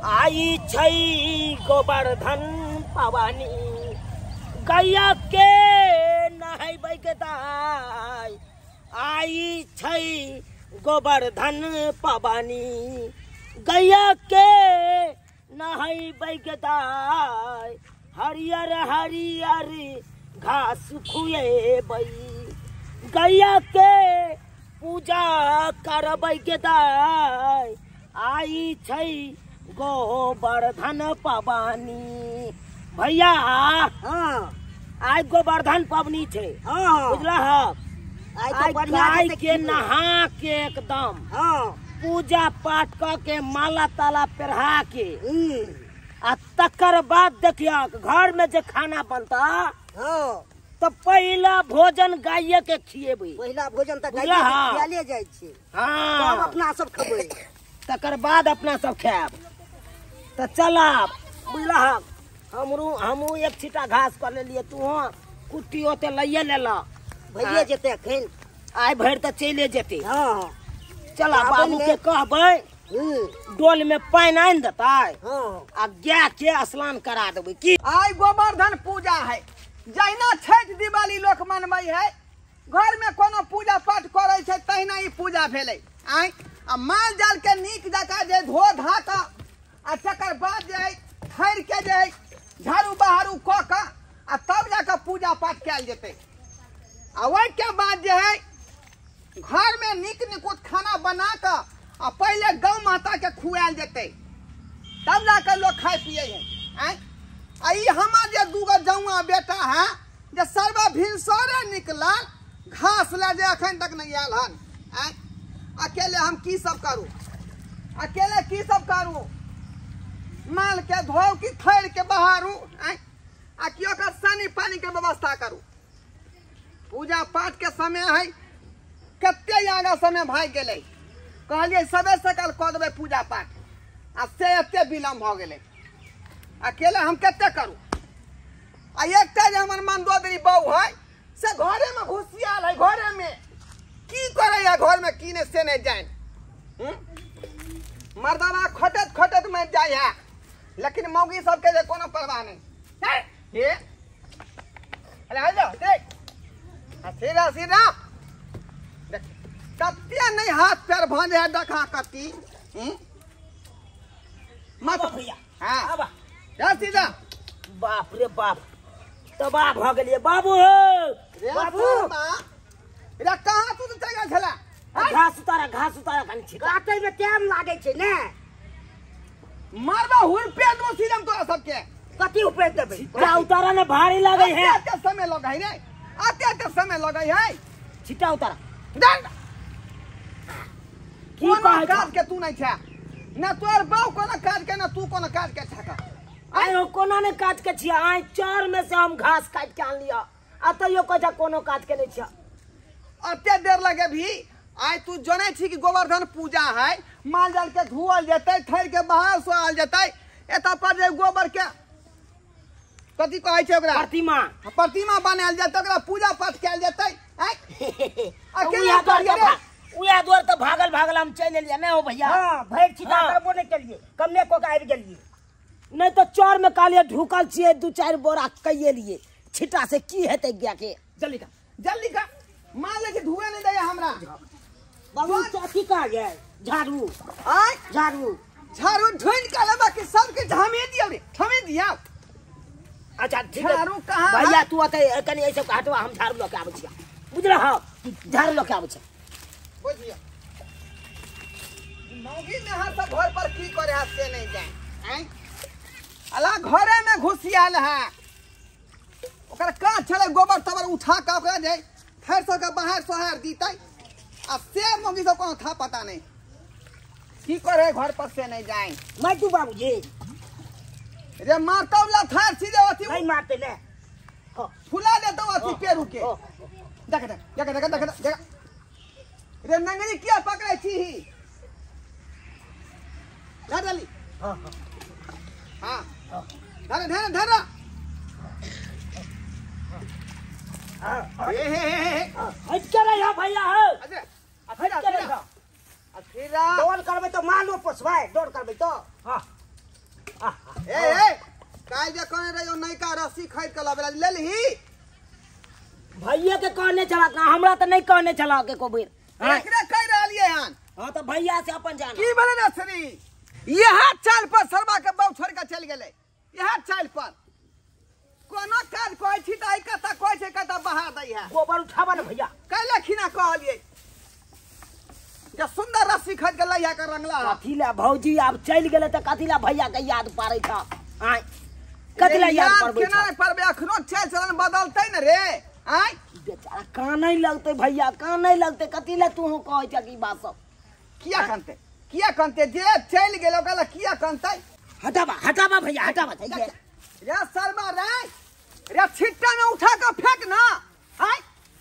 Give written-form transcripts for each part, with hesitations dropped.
आई छै गोवर्धन पवनी गैया के नहैबै के दाय आई छै गोवर्धन पवनी गैया के नहैबै के दाय हरियर हरियर घास खुएबै गैया के पूजा करबै के दाय आई छै गोवर्धन पवनी। भैया हाँ आइ गोवर्धन पवनी छै बुझला आइ गाय के नहा के एकदम हाँ पूजा पाठ क के माला ताला पेढ़ा के आ तकर बाद देखिया घर में जे खाना बनता हाँ तो पहला भोजन गाये के खिएबै। पहला भोजन त गाये के खियाले जाइ छै हाँ तब अपना सब खबै तकर बाद अपना सब खायब। त चला बुझला हमरू हमू एक छीटा घास कर लेलिए तू कुट्टी ओते लइए लेला भइए जेते अखन आइ भरि त चले जेते। हाँ चला बाबू के कहबै डोल में पानि आनि देतै हाँ आ गाय के स्नान करा देबै। की आइ गोवर्धन पूजा है जहिना छठ दिवाली लोक मनबै है घर में कोनो पूजा पाठ करै छै तहिना ई पूजा भेलै। आइ आ माल जाल के नीक जकाँ जे धो धा कऽ आ तकर बाद जे है थैर के जे है झाड़ू बहारू कऽ कऽ आ तब जाकऽ पूजा पाठ कयल जेतै। आ ओहिके बाद जे है घर में नीक निकुत खाना बना कऽ आ पहिले गौ माता के खुआयल जेतै तब जाकऽ लोक खाइ पियै है। आँय आ ई हमर जे दूगो जौआ बेटा है जे सरबा भिनसरे निकलल घास लए जे अखन तक नहि आयल हन। आँय अकेले हम की सब करू अकेले की सब करू माल के धोउ कि थैर के बहारू आँय आ कि ओकर सानी पानी के व्यवस्था करू। पूजा पाठ के समय है कते आगा समय भागि गेलै कहलियै सबे सकल कऽ देबै पूजा पाठ आ से एते विलम्ब भऽ गेलै अकेले हम कते करू। आ एकटा जे हमर मंदोदरी बहू है से घरे में घुसियाल है घरे में की करे है घर में की नहीं से नहीं जान। मर्दाना खटत खटत मरि जाइ है लेकिन मौगी सबके जे कोनो परवाह नहीं। हे अरे आ जाओ देख सीधा सीधा देख कते नहीं हाथ पैर भांजे है डखा कती मत भैया। हाँ आबा जा सीधा। बाप रे बाप तबाह भ गेलिए बाबू बाबू रे कहाँ तू चलि गेल छला घास उतारा कनि छी काटै में टाइम लागै छै ने मारबा हुरपे दो सीधम तोरा सबके कथी उपे देबै छिट्टा उतारा ने भारी लागै है अते समय लगै रे अते अते समय लगै है छिट्टा उतारा की कहै काज के तू नहीं छा ना तोर बाऊ कोनो काज के ना तू कोनो काज के छा। आइ हम कोना ने काज के छिया आइ चार में से हम घास काट के आनलिया आ तैयो कहै कोनो काज के नहीं छिया। अते देर लगे भी आइ तू जनै छी कि गोवर्धन पूजा है माल जाल के धोअल जेतै थैर के बाहर सोआल जेतै एतऽ पर जे गोबर के कथी कहै छै ओकरा प्रतिमा प्रतिमा बनायल जेतै ओकरा पूजा पाठ कयल जेतै। अकेले उएह दुआर तऽ भागल भागल हम चलि एलियै नहि हो भैया। हाँ भरि छिटा करबो नहि केलियै कमे कऽ के आबि गेलियै नहीं तो चौर में कालिए ढुकल छियै दू चारि बोरा कइए लिए छिटा से की हेतै गाय के। जल्दी का जल्दी का माल ले के धुए नहीं दैया हमरा बाबू अथी कहाँ गए झाड़ू आय झाड़ू झाड़ू ढूंढ के लेबा कि सबके झमे दियौ रे ठमे दियौ। अच्छा ठीक है झाड़ू कहाँ भैया तू अते कनि एहि सब हटवा हम झाड़ू लऽ के आबै छियै बुझल हँ झाड़ू लऽ के आबै छियै। बुझियो मौगी नहा सब घर पर की करे है से नहीं जाए आय अला घरे में घुसियाल है ओकर का छले गोबर तबर उठा के ओकरा जे फेर सब के बाहर सोहार दीतै आ से मौगी सब कोनो था पता नहीं की करे घर पर से नहीं जाए। मैं तू बाबूजी रे मारतौ लथार सीधे अथी नहीं मारते ले फुला देतौ अथी पेरू के देख देख देख देख देख देख रे नंगरी किया पकड़ै छी ही धर डाली। हां हां धर धर धर हे हे हे हट के रह भैया हो अच्छा हट के रह अथीरा दौड़ करबै तो मालो पोसबै दौड़ करबै तो हां काल्हि जे कहने रहियो नयका रस्सी खरीद के लाबे लेलही? भैया के कहने छला, हमरा तऽ नहि कहने छला एको बेर। एकरे कहि रहलियै हन। हाँ तऽ भैया से अपन जान। की भेलै रे श्री? इएह चाल पर सरबा के बाउ छोड़ि के चलि गेलै। इएह चाल पर कोनो काज कहै छी तऽ एहि कता कहै छै कता बहा दै है। गोबर उठाबऽ ने भैया। कैले खिना कहलियै जे सुंदर रस्सी खरीद के लैया के रंगला। कथी ला भौजी आब चलि गेलै तऽ कथी ला भैया के याद पारै छ? आँय कथी ला याद पारबै छ? केना नहि पारबै, अखनो चालि चलन बदलतै ने रे। आँय बेचारा कानै लगतै भैया, कानै लगतै। कथी ला तू कहै छ ई बात सब? किया कनतै, किया कनतै? जे चलि गेल ओकरा ला किया कनतै? हटाबा हटाबा भैया हटाबा। रे सरबा रे, रे छिट्टा में उठा के फेंक ना। आँय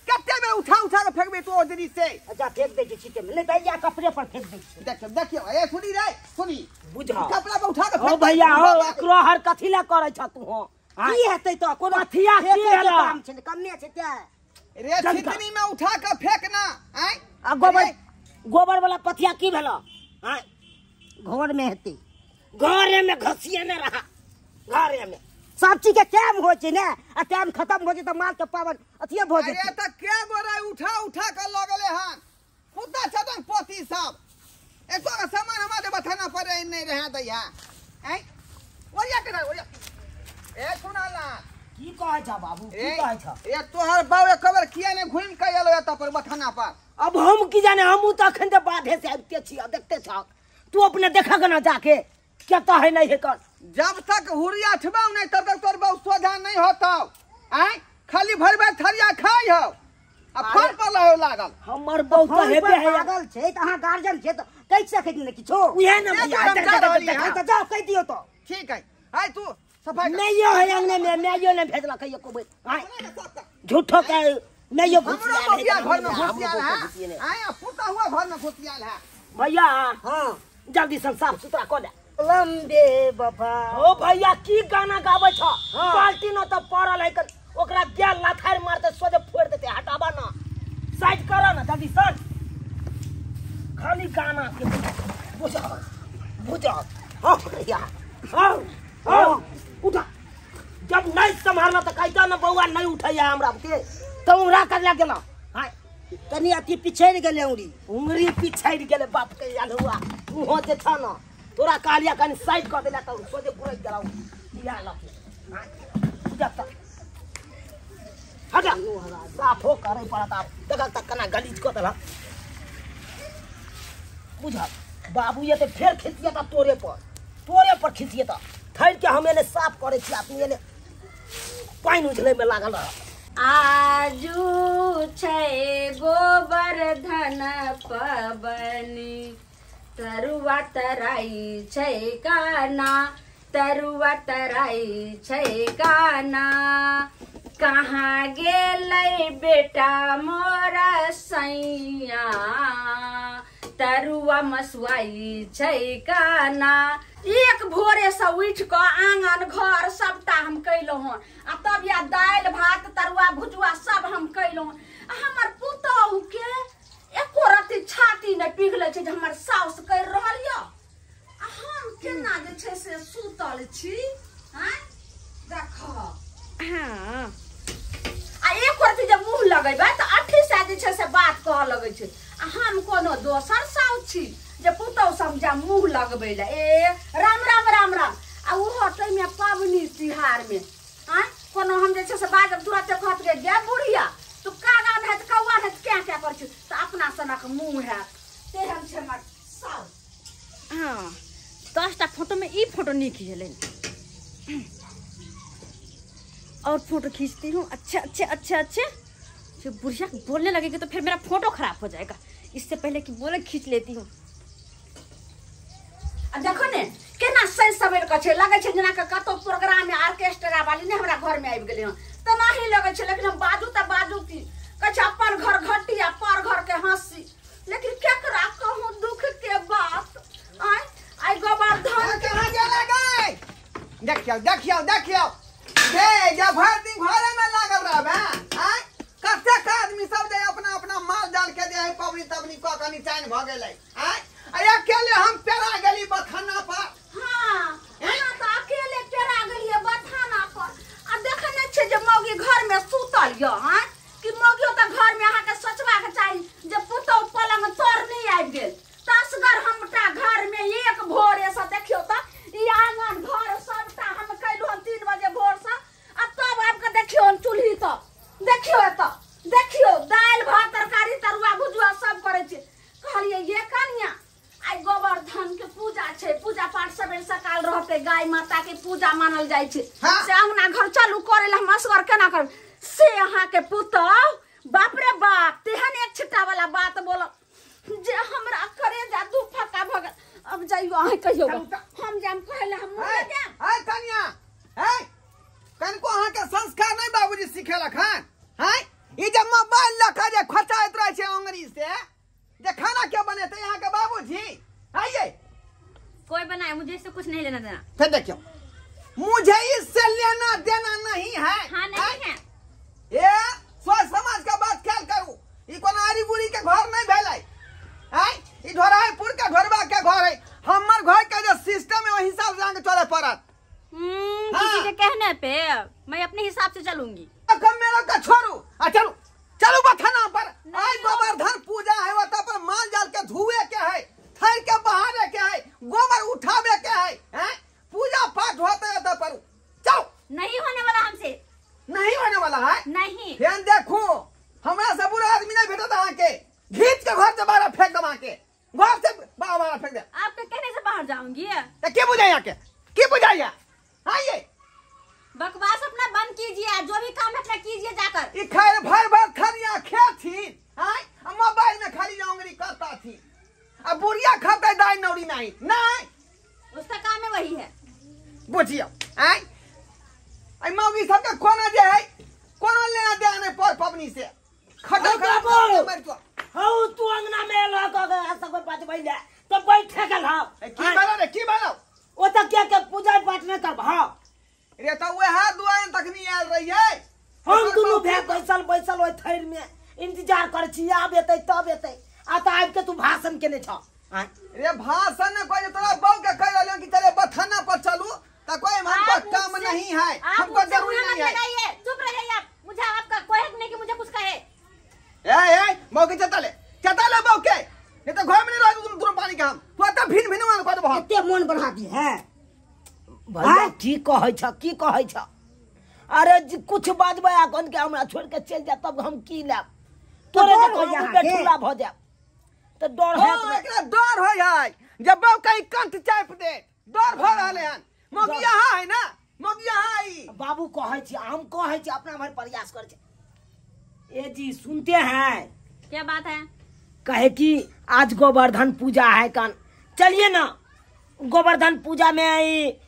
कते में उठा उठा के फेंकबे तू ओजरी से? अच्छा फेंक दै छी छिट्टे में, नहीं भैया कपड़े पर फेंक दै छी। देखियो देखियो, ए सुनी रे सुनी, बुझा कपड़ा पर उठा के ओ भैया हो एकरो हर कथी ला करै छ तू? हो की हेतै त कोनो अथिया की भेला काम छै कम्मे छै ते। रे छिटनी में उठा के फेंक ना। आँय आ गोबर गोबर वाला पथिया की भेला? आँय घर में हेतै, घरे में घसिए ने रहा, घरे में सब चीज के टाइम होइ छै ने, आ टाइम खत्म हो जेतै त माल के पावन अथिए भ जेतै। अरे त के गोरा उठा उठा के ल गेलै हन कुत्ता छतन पोती सब। एको के सामान हमरा बथाना पर नहीं रह दै है। आँय ओरिया के ओरिया। ए सुनाला की कहै छ बाबू, की कहै छ? ए तोहर बाउ एक बेर किया ने घुमि के एलो एत पर बथाना पर? अब हम की जाने, हमहूँ त अखन त बाधे से आबिते छी, देखते छ तू अपने देखक ना जाके केता है नहीं है कर। जब तक हुरिया छबाउ नहीं तब तक तोर बाउ सोझा नहीं होतौ। आँय खाली भरि भरि थरिया खाइ हौ आ फोन पर लहो लागल। हमर बाउ त हेबे है लागल छै त अहाँ गार्जियन छै त कहि सकै ने किछो। उहे ने भैया त जाओ कहि दियौ त। ठीक है, आइ तू सफाई नहीं है अंगने में, मैं ने भेजलक एको बेर। आँय झूठो के नहीं घुसियाल घर में घुसियाल है। आँय पुता हुआ घर में घुसियाल है भैया। हां जल्दी से साफ सुथरा क दे। लंबे बाबा ओ भैया की गाना गाबै छ? बाल्टी न त पड़ल है, ओकरा गेल लाथार मारते सोझे फोड़ देते। हटाबा ना, साइड कर ना जल्दी सर। खाली गाना के बुझा बुझा। हां भैया हां हां उठा। जब नहीं संभालना त कहता ना बौआ नहीं उठैया हमरा के त उंगरा कर ला गेला। हां तनी अथी पिछड़ गेलै, उंगरी उंगरी पिछड़ गेलै बाप के याद हुआ। तू हो जे छ ना तोरा कहलिया कनी साइड क देला त सोझे पुरै गेलौ इया लके। हां जब तक हटा साफ हो करे पड़त। आब देखा त कना गलीज क देला। बुझा बाबू ये त फेर खिसियता तोरे पर, तोरे पर खिसियता। थैर के हम एने साफ करे छी, अपने एने पानि उझलै में लागल रह। आजू छै गोवर्धन पबनी तरुआ तराई छै काना, तरुआ तराई छै काना। कहाँ गेलै बेटा मोरा सैया, तरुआ मसुआई छै काना। एक भोरे से उठ के आंगन घर सबटा हम कैलहुँ हन, आ तब या दालि भात तरुआ भुजुआ सब हम कैलहुँ। आ हमर पुतहु के एको रत्ती छाती नहि पिघलै छै जे हमर साउस करि रहल यऽ, आ हम केना जे छै से सुतल छी। आँय देख। हाँ आ एक रत्ती जे मुँह लगेबै तऽ अथी से जे छै से बात कहऽ लगै छै। आ हम कोनो दोसर साउस छी जे पुतहु सब जा मुँह लगबै लए। ए राम राम राम राम। आ ओहो ताहिमे पाबनि तिहारमे आँय कोनो हम जे छै से बाजब तुरते कहत गे गे बुढ़िया तू कागा हैत कौआ हैत क्या क्या करै छी, तऽ अपना सनक मुँह हैत। तेहन छै हमर साउस। हाँ 10टा फोटो में ई फोटो नहीं खींचल, और फोटो खींचती हूँ अच्छे अच्छे अच्छे अच्छे। जो बुढ़िया बोलने लगेगी तो फिर मेरा फोटो खराब हो जाएगा, इससे पहले कि बोले खींच लेती हूँ। आ देखो ने केना सज सवेर के छै, लगै छै जेना कतौ प्रोग्राम में ऑर्केस्ट्रा वाली ने हमरा घर में आबि गेलै हन तेनाही लगै छै। लेकिन हम बाजू तऽ बाजू की, कहै छै अपन घर घटी आ पर घर के हंसी। लेकिन केकरा कहूँ दुख के बात? आय आइ गोवर्धन कहाँ गेलै गै? देखियौ देखियौ देखियौ हे, जे भरि दिन घरे में लागल रहबै। आँय कतेक आदमी सब जे अपना अपना माल जाल के जे है पबनी तबनी कऽ कऽ निचाइन भऽ गेलै। आँय अकेले हम पेरा गेली बथाना पर। हाँ, अहाँ तऽ अकेले पेरा गेलियै बथाना। काल रहते गाय माता के पूजा मानल जाइ छै से अंगना घर चालू करे ला हम असगर केना करब से अहाँ के पुतौ बाप रे बाप तेहन एक छिट्टा वाला बात बोल जे हमरा करे जा दू फक्का भ गेल। अब जाइयो अहाँ कहियो हम जाम कहले हम मुँह जाम। ए कन्या ए कनको अहाँ के संस्कार नहीं बाबूजी सिखेलक हन हैं ई जे मोबाइल ल के जे खचाइत रहे छै अंगरी से जे खाना के बनेते अहाँ के बाबूजी आइए कोई बनाए मुझे इससे कुछ नहीं लेना देना। फिर देखियो मुझे इससे लेना देना नहीं है। हाँ नहीं है। ए सोच समाज का बात ख्याल करू ई कोनो आरी बुरी के घर नहीं भेलै हैं ई ढोरापुर के ढोरबा के घर है हमर घर के जो सिस्टम है ओहि हिसाब से आगे चले पड़त। किसी के कहने पे मैं अपने हिसाब से चलूंगी। कम मेरा का छोड़ू आ चलू चलू बथाना पर आई गोवर्धन पूजा है ओता पर माल जाल के धुए के है थर के बहारे के है गोबर उठावे के है हैं पूजा पाठ होते है ओता पर चलो। नहीं होने वाला हमसे नहीं होने वाला है नहीं। फिर देखो हमरा से बुरा आदमी नहीं भेटत अहाँ के घीच के घर से बाहर फेंक दम के घर से बाहर फेंक दे। आपके कहने से बाहर जाऊंगी तो के बुझाइया के के बुझाइया आइए बकवास अपना बंद कीजिए जो भी काम है अपना कीजिए जाकर। ई खैर भर भर खरिया खेथी आय मोबाइल में खाली उंगली करता थी अब बुढ़िया खाता दाई नौरी नहीं नहीं उसका काम है वही है बुझियो आय आई मौगी सबके कोना जे है कोना लेना देना नहीं पर पबनी से खटल खटल हौ तू अंगना में लग के सब बजबै ले तो बैठे गेल हौ। की भेलो रे की भेलो ओ त के के पूजा पाठ नहीं करब हौ रे त वएह दुआन तखनी आयल रहियै हम दुनू भाय बैसल बैसल ओइ थैर में इंतजार कर छी आब एतै तब एतै आ त आबि के तू भाषण केने छ। रे भाषण न कोई तोरा बहू के कह रहलियो कि चले बथाना पर चलू त कोई हमको काम नहीं है हमको जरूरी नहीं है। चुप रह जाइए आप मुझे आपका कोई हक नहीं कि मुझे कुछ कहे। ए ए बहू के चता ले बहू के नहीं तो घर में नहीं रह तुम तुम पानी के हम तू त भिन भिन मान कर बहुत एते मन बढ़ा दी है भैया की कहै छ की कहै छ। अरे कुछ बाजबै अखन के हमरा छोड़ के चल जा तब हम की लेब तोरे जे बेठुला भ जाब त डर है एकरा डर होय है जब बहू कहीं कंठ चाप दे डर भ रहले हन मोगिया है ना मोगिया है बाबू कहै छी हम कहै छी अपना भर प्रयास कर छी। ए जी सुनते हैं क्या बात है कहे कि आज गोवर्धन पूजा है कान चलिए ना गोवर्धन पूजा में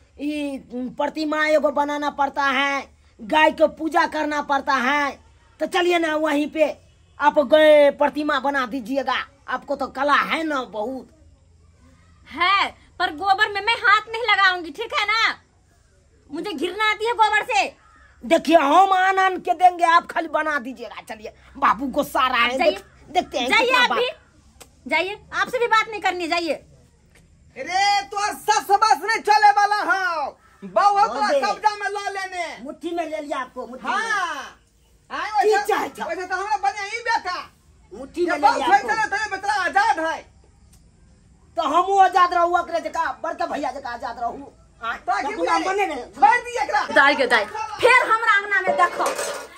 प्रतिमा एगो बनाना पड़ता है गाय को पूजा करना पड़ता है तो चलिए ना वहीं पे आप गए प्रतिमा बना दीजिएगा आपको तो कला है ना बहुत है पर गोबर में मैं हाथ नहीं लगाऊंगी ठीक है ना मुझे घिरना आती है गोबर से। देखिए हम आन आन के देंगे आप खाली बना दीजिएगा। चलिए बाबू गुस्सा रहा है देखते हैं। जाइए आप भी जाइए आपसे भी बात नहीं करनी जाइए। रे तोर सस बस नहीं चले वाला हौ बहु तोरा कब्जा में ल लेने मुट्ठी में ले लिया आपको मुट्ठी में। हां आय वैसे वैसे तो हमरा बढ़िया ई बेटा मुट्ठी में ले लिया आपको तेरे बेटा आजाद है तो हमहू आजाद रहू एकरे जका बड़का भैया जका आजाद रहू। गुलाम बने रहे छोड़ दी एकरा दाई के दाई फिर हमरा अंगना में देखो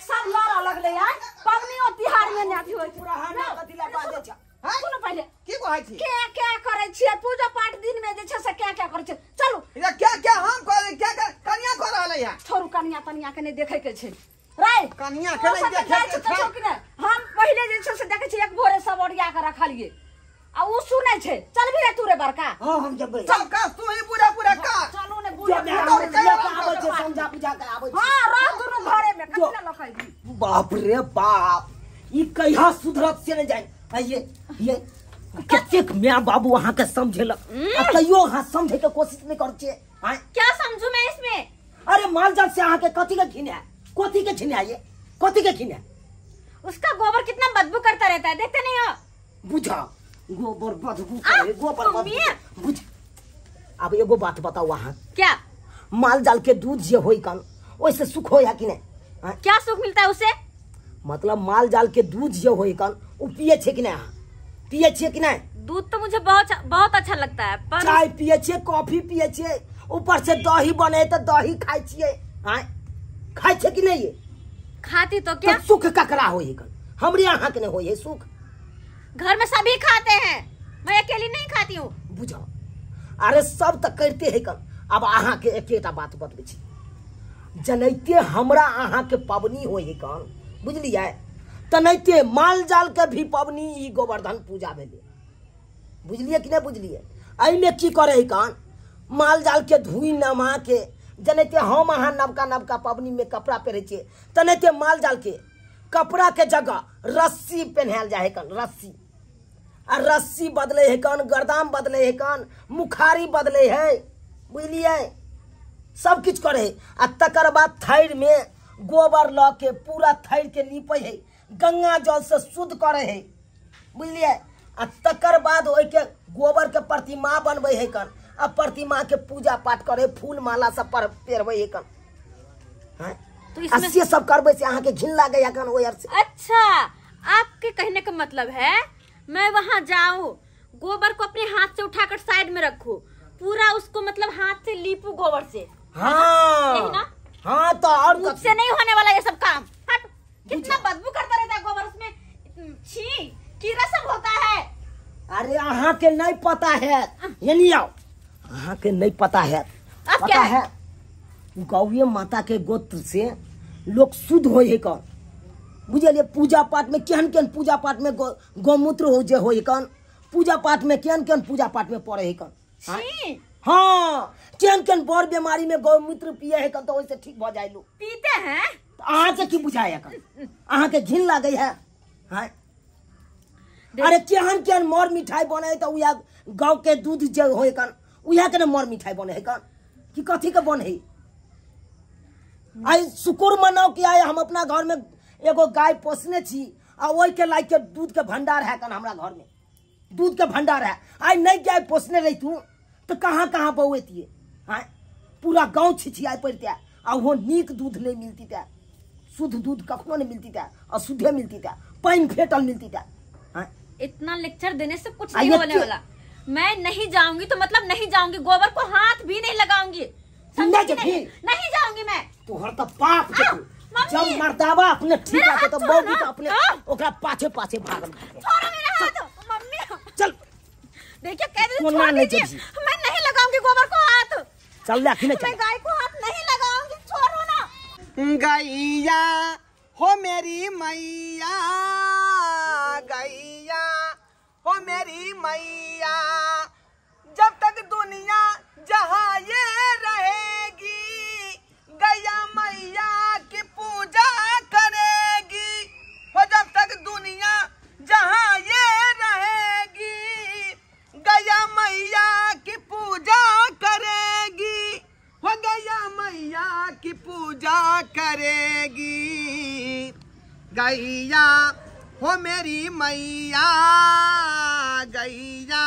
सब लड़ लगले यार पबनियो तिहार में नै अथी होय पूरा हाना कथिला बाजे छ। सुनो पहिले की कहै छी के के करै छियै पूजा पाठ दिन में जे छै से के के करै छै चलू ये क्या क्या हम करै क्या कन्या कर रहलै है छोड़ू कन्या तनिया के नै देखै के छै रे कन्या के नै देखै के छै। हम पहिले जे छै से देखै छी एक भोरे सब ओरिया के रखलियै आ उ सुनै छै चल भी रे तू रे बड़का। हां हम जबै चल का तू ही पूरा पूरा का चलू ने बुढ़ा आबै छै समझा बुझा के आबै छै। हां रह दुनू घरे में कतना लखै दी बाप रे बाप ई कहिया सुधरत से नै जाय। ये ये कतेक my बाबू अहाँ के समझेलक आ तैयो अहाँ समझे के कोशिश नहीं करै छियै। क्या समझू मैं इसमें? अरे माल जाल से अहाँ के कथी के घिन है कथी के घिन है ये कथी के घिन है? उसका गोबर कितना बदबू करता रहता है देखते नहीं हो? बुझा गोबर बदबू करे गोबर बदबू बुझ। अब एगो बात बताओ अहाँ क्या माल जाल के दूध जे होई कन ओइसे सुख होय है कि नहीं? क्या सुख मिलता है उसे? मतलब माल जाल के दूध जे होई कन उ पिए छे कि नहीं? पिए छे कि नहीं? दूध तो मुझे बहुत बहुत अच्छा लगता है पर चाय पिए छे कॉफी पिए छे ऊपर से दही बने तो दही खाई छिए खाई छे कि नहीं? खाती तो क्या तो सुख ककरा होई कन हमरे अहाँ के नहीं होई है सुख। घर में सभी खाते हैं मैं अकेली नहीं खाती हूँ। बुझाओ अरे सब तो करते है कन अब अहाँ के एकेटा बात बतबै छी, जनैते हमरा अहाँ के पबनी होइ है कन, बुझलियै, तनैते माल जाल के भी पबनी ई गोवर्धन पूजा भेलै, बुझलियै कि नहि बुझलियै। एहिमे की करे है कन, माल जाल के धोइ नमा के, जनैते हम अहाँ नवका नवका पबनी में कपड़ा पहिरै छियै, तनैते माल जाल के कपड़ा के जगह रस्सी पहनायल जाइ है कन, रस्सी, आ रस्सी बदले है कन, गर्दाम बदले है कन, मुखारी बदले है, बुझलियै, सब किछु करे है। आ तकर बाद थैर में गोबर लऽ के पूरा थैर के नीपै है, गंगा जल से शुद्ध करे है, बुझलियै। आ तकर बाद ओहिके गोबर के प्रतिमा बनबै है कन, आ प्रतिमा के पूजा पाठ करे, फूल माला सब पर पेरबै है कन। हाँ, तो इसमें से सब करबै से अहाँ के घिन लागै है कन ओहि से। अच्छा, आपके कहने का मतलब है मैं वहां जाऊं, गोबर को अपने हाथ से उठाकर साइड में रखूं, पूरा उसको मतलब हाथ से लीपू गोबर से। हाँ, यही ना? हाँ, तो और मुझसे नहीं होने वाला ये सब काम। हट, कितना बदबू करता रहता है गोबर, उसमें छी कीड़ा सब होता है। अरे अहाँ के नहीं पता है, ये नहीं आओ, अहाँ के नहीं पता है। अब पता क्या है, गौए माता के गोत्र से लोग शुद्ध हो है कौन, बुझलिए। पूजा पाठ में केहन केहन पूजा पाठ में गौमूत्र हो जे हो कौन, पूजा पाठ में केहन केहन पूजा पाठ में पड़े है कौन। हाँ, केहन केहन बड़ बीमारी में गौमूत्र पिए है कौन, तो ओइसे ठीक भ जाय लोग पीते हैं। अहाँ के की बुझाय कौन, अहाँ के घिन लागे है। हाँ, अरे केहन केहन मर मिठाई बने है तो उहा गाँव के दूध जे हो कौन, उहा के मर मिठाई बने है कौन, कि कथी के बने है। आई शुक्र मनाओ कि आइ हम अपना घर में एगो गाय पोसने छी, आ ओहि के लायक के दूध के भंडार है कन, हमरा घर में दूध के भंडार है। आइ नहीं गाय पोसने रही तू तो कहाँ कहाँ बौएतिए। हाँ, पूरा गाँव छिछियाए पड़ते, आ वो नीक दूध नहीं मिलती ते, शुद्ध दूध कखनो नहीं मिलती ते, अशुद्धे मिलती ते, पानि फेटल मिलती ते। हाँ, इतना लेक्चर देने से कुछ नहीं होने वाला। मैं नहीं जाऊंगी तो मतलब नहीं जाऊंगी, गोबर को हाथ भी नहीं लगाऊंगी, नहीं, नहीं जाऊंगी मैं। तोहर तो पाप जब मर्दावा अपने ठीक रहते तो बौगी तो अपने ओकरा पाछे पाछे भागल। छोड़ो मेरा हाथ मम्मी, चल देखिए कह रही छोड़ दीजिए, मैं नहीं लगाऊंगी गोबर को हाथ। चल ले अखने चल, मैं गाय को हाथ नहीं लगाऊंगी, छोड़ो ना। गैया हो मेरी मैया, गैया हो मेरी मैया, जब तक दुनिया जहाँ ये रहेगी, गैया मैया की पूजा करेगी। हो जब तक दुनिया जहाँ ये रहेगी, गैया मैया की पूजा करेगी। हो गैया मैया की पूजा करेगी। गैया हो मेरी मैया, गैया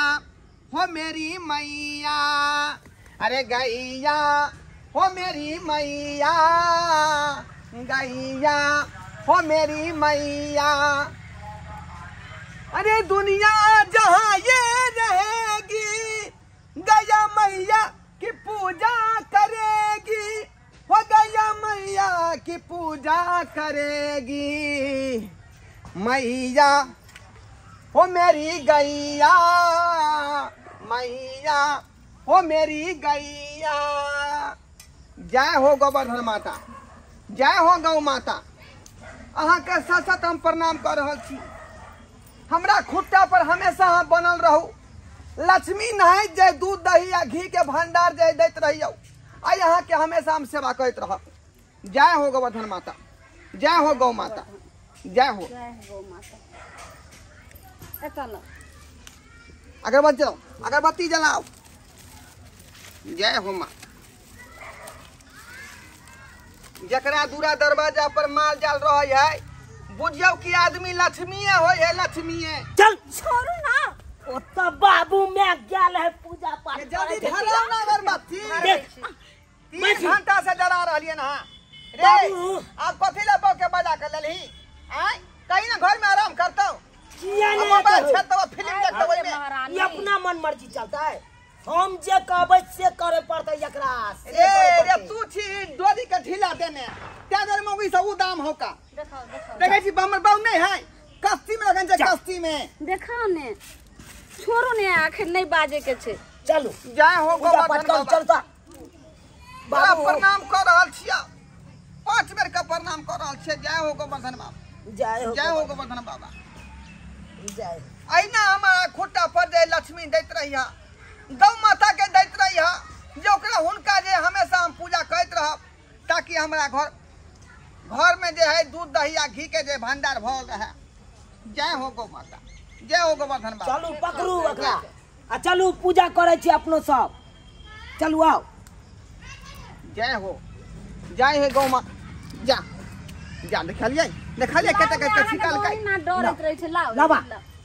हो मेरी मैया, अरे गैया हो मेरी मैया, गैया हो मेरी मैया। अरे दुनिया जहाँ ये रहेगी, गैया मैया की पूजा करेगी। हो गैया मैया की पूजा करेगी। मैया हो मेरी गैया, मैया हो मेरी गैया। जय हो गोवर्धन माता, जय हो गौ माता। अहाँ के साथ साथ हम प्रणाम कर रहल छी। हमरा खुट्टा पर हमेशा अहाँ बनल रहू। लक्ष्मी नहीं जे दूध दही आ घी के भंडार जे दैत रहियौ, आ अहाँ के हमेशा हम सेवा करैत रहब। जय हो गोवर्धन माता, जय हो गौ माता, जय हो गौ माता। अगरबत्ती जलाओ, अगरबत्ती जलाओ। जय हो माँ। जकरा दूरा दरवाजा पर माल जाल रहे है, बुझियो कि आदमी लक्ष्मीए होय है, लक्ष्मीए। चल छोड़ू ना, ओत बाबू में गेल है पूजा पाठ। जल्दी धराओ ना अगरबत्ती। 3 घंटा से जरा रहलिए ना रे। आप कथी ला बौ के बजा के लेलही? आय कहीं ना घर में आराम करतौ। किया नहीं मोबाइल छै त फिल्म देखतौ ओइ में। ये अपना मन मर्जी चलता है, हम जे कहबै से करे पड़तै एकरा। रे रे तू छी डोरी के ढीला देने, ते दर मौगी सब दाम होका। देखाओ देखाओ, देखै छी हमर बाऊ नहीं है, कस्ती में लगन छै, कस्ती में। देखाओ ने, छोड़ो ने, आखिर नहीं बाजे के छे। चलू जय हो पूजा पाठ गोवर्धन करू, बाबा। चलता। बड़ा प्रणाम कर रहल छिया, 5 बेर के प्रणाम कर रहल छियै। जय हो गोवर्धन बाबा, जय हो, जय हो गोवर्धन बाबा, जय। अहिना हमारा खुट्टा पर जे लक्ष्मी दैत रहिया, गौ माता के दैत रहिया, जे ओकरा हुनका जे हमेशा हम पूजा करैत रहब, ताकि हमरा घर घर में जे है दूध दही आ घी के जे भंडार भरल रहे। जय हो गौ माता, जय हो गोवर्धन बाबा। चलू पकड़ू ओकरा आ चलू पूजा करै छी अपनो सब, चलू आओ। जय हो, जय हे गौ माता। जा जा देखलियै, देखलियै कते कते छिकलकै। ना डरैत रहै छै, लाओ लाबा।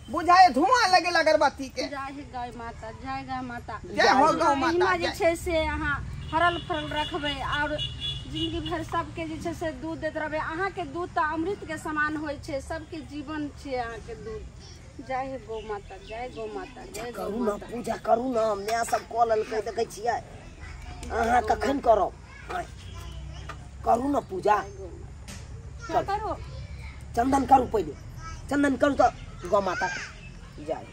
बुझाए धुआं लगेल अगरबत्ती के। जय हे गाय माता, जय गाय माता, जय हो गौ माता। एहिना जे छै से अहाँ हरल फरल रखबै और जिंदगी भर सबके जे छै से दूध दैत रहबै। अहाँके दूध तऽ अमृत के समान होइ छै, सबके जीवन छै अहाँके दूध। जय हे गौ माता, जय गौ माता, जय गौ करू ना माता। पूजा करू ना, माय सब कऽ लेलकै देखै छियै, अहाँ कखन करब? आँय, करू ना पूजा। क्या करू? चंदन करू पहिले, चंदन करू तऽ गौ माता जय,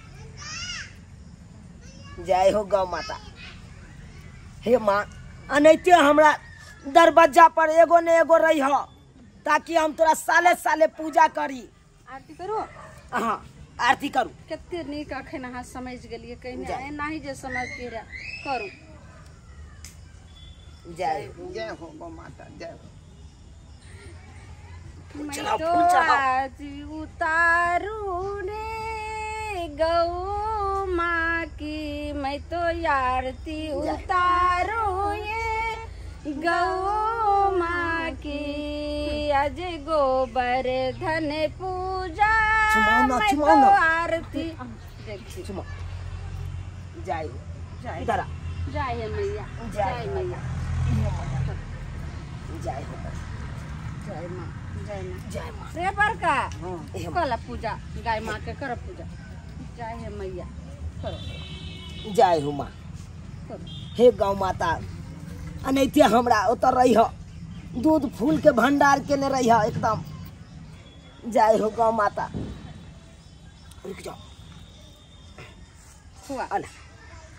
जय हो गौ माता। हे माँ, अनैते हमरा दरवाजा पर एगो ने एगो रही हो, ताकि हम तोरा साले साले पूजा करी। आरती करू? हाँ आरती करू। कते नीक अखन अहाँ समझ गेलियै, कहिने एनाही जे समझती रहे। करू। जय, जय हो गौ माता, जय हो। मैं चढ़ाओ, तो फूल चढ़ाओ। आज उतारू रे गौ माँ की, मैं तो आरती उतारू ये गौ माँ की। आज गोबर धन पूजा, चुमाओ ना, मैं चुमाओ तो ना। आरती। देखिए चुमा। जय हो, जय, इधर आ। जय हे मैया, जय जय मैया, जय हो, जय माँ, जय माँ, जय माँ। रे बड़का हे माँ। कल पूजा गाय माँ के कर पूजा। जय हे मैया, करो जय हो माँ। करो। हे गौ माता, अनैते हमरा ओतऽ रही हो, दूध फूल के भंडार केने रही हो एकदम। जय हो गौ माता। रुक जाओ, खुआ अला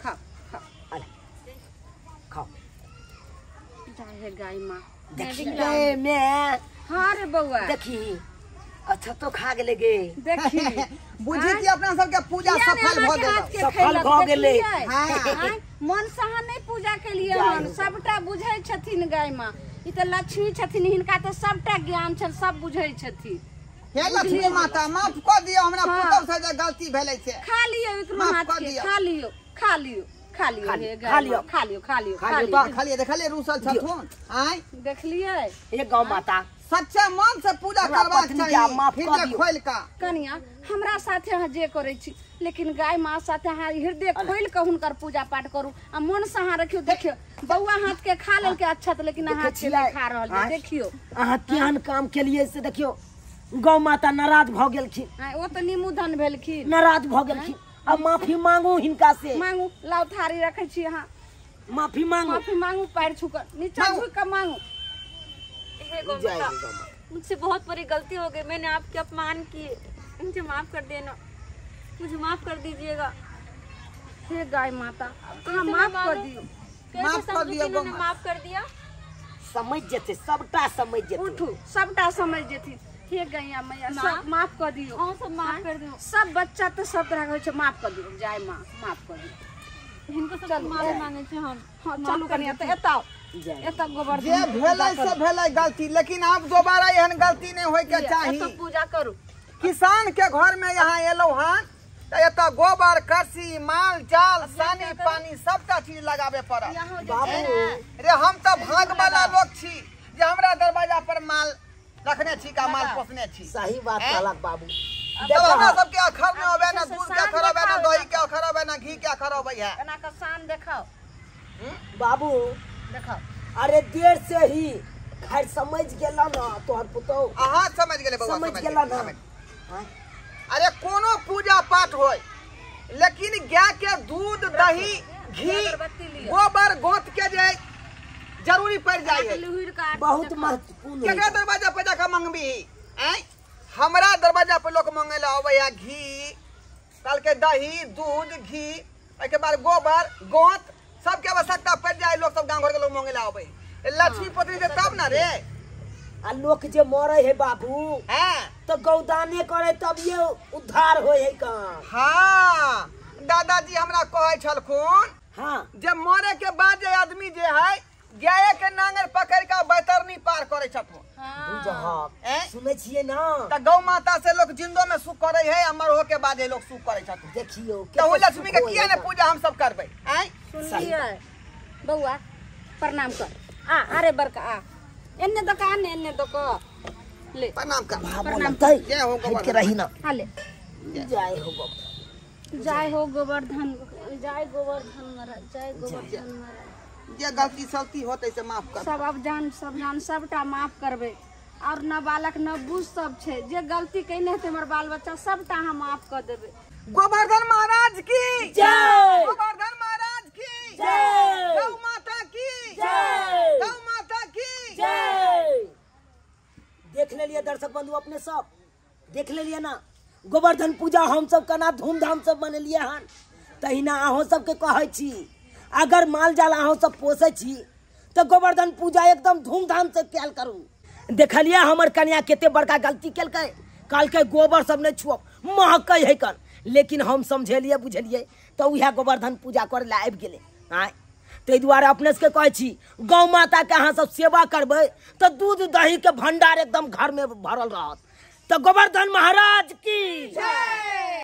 खाओ खाओ अला खाओ। जय हे गाय माँ। देखी गे मैं, हाँ रे बउआ देखी अच्छा तो खा गेले गे। देखी बुझी कि अपना सबके पूजा सफल भऽ गेल। सफल भऽ गेलै। हाँ। मन से अहाँ नहि पूजा केलियै हन, सबटा बुझै छथिन गाय माँ। ई तऽ लक्ष्मी छथिन, हिनका तऽ सबटा ज्ञान छनि, सब बुझै छथिन। हे लक्ष्मी माता, माफ कऽ दियौ हमरा हाँ। पुतहु से जे गलती भेलै से। खा लियौ एकरो माफ हाथ कऽ के, दियौ। खा लियौ, खा लियौ, खा लियौ खा हे लियौ, गाय खा माँ, लियौ। खा लियौ, खा लियौ, खा खा लियौ लियौ। तऽ। देखलियै, देखलियै रूसल छथुन। आँय देखलियै हे गौ माता, सच्चा मन से पूजा हमरा करबाक पत्नी के चाही, माफ कऽ हृदय दियौ। खोलि कऽ। कनिया हमरा साथे अहाँ जे करै छी, लेकिन गाय माँ साथे अहाँ हृदय खोलि कऽ हुनकर पूजा पाठ करू आ मन से अहाँ रखियौ। देखियौ बौआ हाथ के खा लेलकै अच्छा, लेकिन अहाँ देखै हाथ के नहि छियै? खा रहल छै। आँय? देखियौ अहाँ केहन काम केलियै से देखियौ, गौ माता नाराज भऽ गेलखिन। आँय, ओ तऽ निमुधन भेलखिन, नाराज भऽ गेलखिन। अब माफी मांगू हिनका से, मांगू। लाउ थारी रखै छी अहाँ, माफी मांगू, माफी मांगू, पैर छू कऽ नीचा मांगू। झुकि कऽ मांगू। हे गौ जय माता, हो गौ माता। मुझसे बहुत बड़ी गलती हो गई, मैंने आपके अपमान किए, मुझे माफ कर देना, मुझे माफ कर दीजिएगा। हे गाय माता, अहाँ कैसे माफ मैं कऽ मानूं? दियौ। कैसे माफ कर समझूं दिया कि इन्होंने गौ माफ कर दिया? समझ जेतै, सबटा समझ जेतै। उठू, सबटा समझ जेथिन। हे गैया मैया, माँ? सब माफ कऽ दियौ। अहूँ सब माफ कर दो। सब बच्चा तऽ सब तरह के होइ छै, माफ कऽ दियौ। जय माँ, माफ कऽ दियौ। हिनको सब माफी मांगे छी हम। हाँ चलू कनिया, तऽ एतऽ आउ, जय। एतऽ गोबर जे भेलै से भेलै गलती, लेकिन आब दोबारा एहन गलती नहि होय के चाही। एतऽ पूजा करू। किसान के घर में यहाँ एलहुँ हन तऽ एतऽ गोबर करसी माल जाल सानी पानी सबटा चीज लगाबे पड़त। यहाँ जे बाबू। छै ने, रे हम तऽ भाग वाला लोग छी जे हमरा दरवाजा पर माल रखने छी का माल पोसने छी। सही बात कहलक बाबू। तब हमरा सबके अखर नहि अबै, ना दूध के अखर अबै, ना दही के अखर अबै, ना घी के अखर अबै है। एना कऽ शान देखाउ, बाबू देखाउ। अरे देर से ही खैर समझ गेला ना तोहर पुतोह। अहाँ समझ गेलै बौआ, समझ गेला ना। समझ। अरे कोनो पूजा पाठ होय, लेकिन गाय के दूध दही घी अगरबत्ती लिअ। गोबर गोत के जे जरूरी पड़ जाय है। लुहुर का बहुत महत्वपूर्ण केकरा है। दरवाजा पर जाकर मंगबी? आँय, हमरा दरवाजा पर लोग मंगे ला अबै है घी, कहलकै दही दूध घी, ओहिके बाद गोबर गोत। सबके आवश्यकता पड़ जाए, लोग सब गांव घर के लोग मांगे ला आवे। लक्ष्मी पत्नी से तब ना रे। आ लोग जे मरे है बाबू, हां तो गौदाने करे तब ये उद्धार होय है कहां। हां दादाजी हमरा कहै छलखुन, हां जे मरे के बाद जे आदमी जे है गाय के नांगर पकड़ के बैतरनी पार करे छथुन। हां सुनै छियै ना, त गौ माता से लोग जिंदो में सुख करे है, अमर हो के बाद लोग सुख करे छथुन। देखियो त ओ लक्ष्मी के किया ने पूजा हम सब करबै। आय सुनलियै बौआ, प्रणाम कर। आ अरे बड़का आ, एन्ने दुकान एन्ने दक ले, प्रणाम कर। प्रणाम जय हो गोवर्धन के रही ना। हां ले, जय हो गोवर्धन, जय हो गोवर्धन, जय गोवर्धन महाराज, जय गोवर्धन महाराज। जे गलती सलती होते से माफ कर सब, अब जान सब जान सबटा माफ करबे। और न बालक न बुझ सब छे, जे गलती कइने हेतै हमर बाल बच्चा सबटा हम माफ कर देबे। गोवर्धन महाराज की जय, गोवर्धन महाराज की जय, गौ माता की जय, गौ माता की जय। देख ले लिए दर्शक बंधु अपने सब देख ले लिए ना, गोवर्धन पूजा हम सब केना धूमधाम से मनेलिए हन। तहिना अहों सबके कहै छी, अगर माल जाल अहों सब पोसै छी तो गोवर्धन पूजा एकदम धूमधाम से कैल करू। देखलिए हमर कन्या कते बड़का गलती केलकै, कहलकै गोबर सब नहीं छुअब, महकै है कन, लेकिन हम समझेलिए बुझलिए तो उएह गोवर्धन पूजा करे ला आबि गेलै। आँय ताहि दुआरे अपने सबके कहै छी, गौ माता के अहाँ सब सेवा करबै तो दूध दही के भंडार एकदम घर में भरल रहत। तो गोवर्धन महाराज की जय।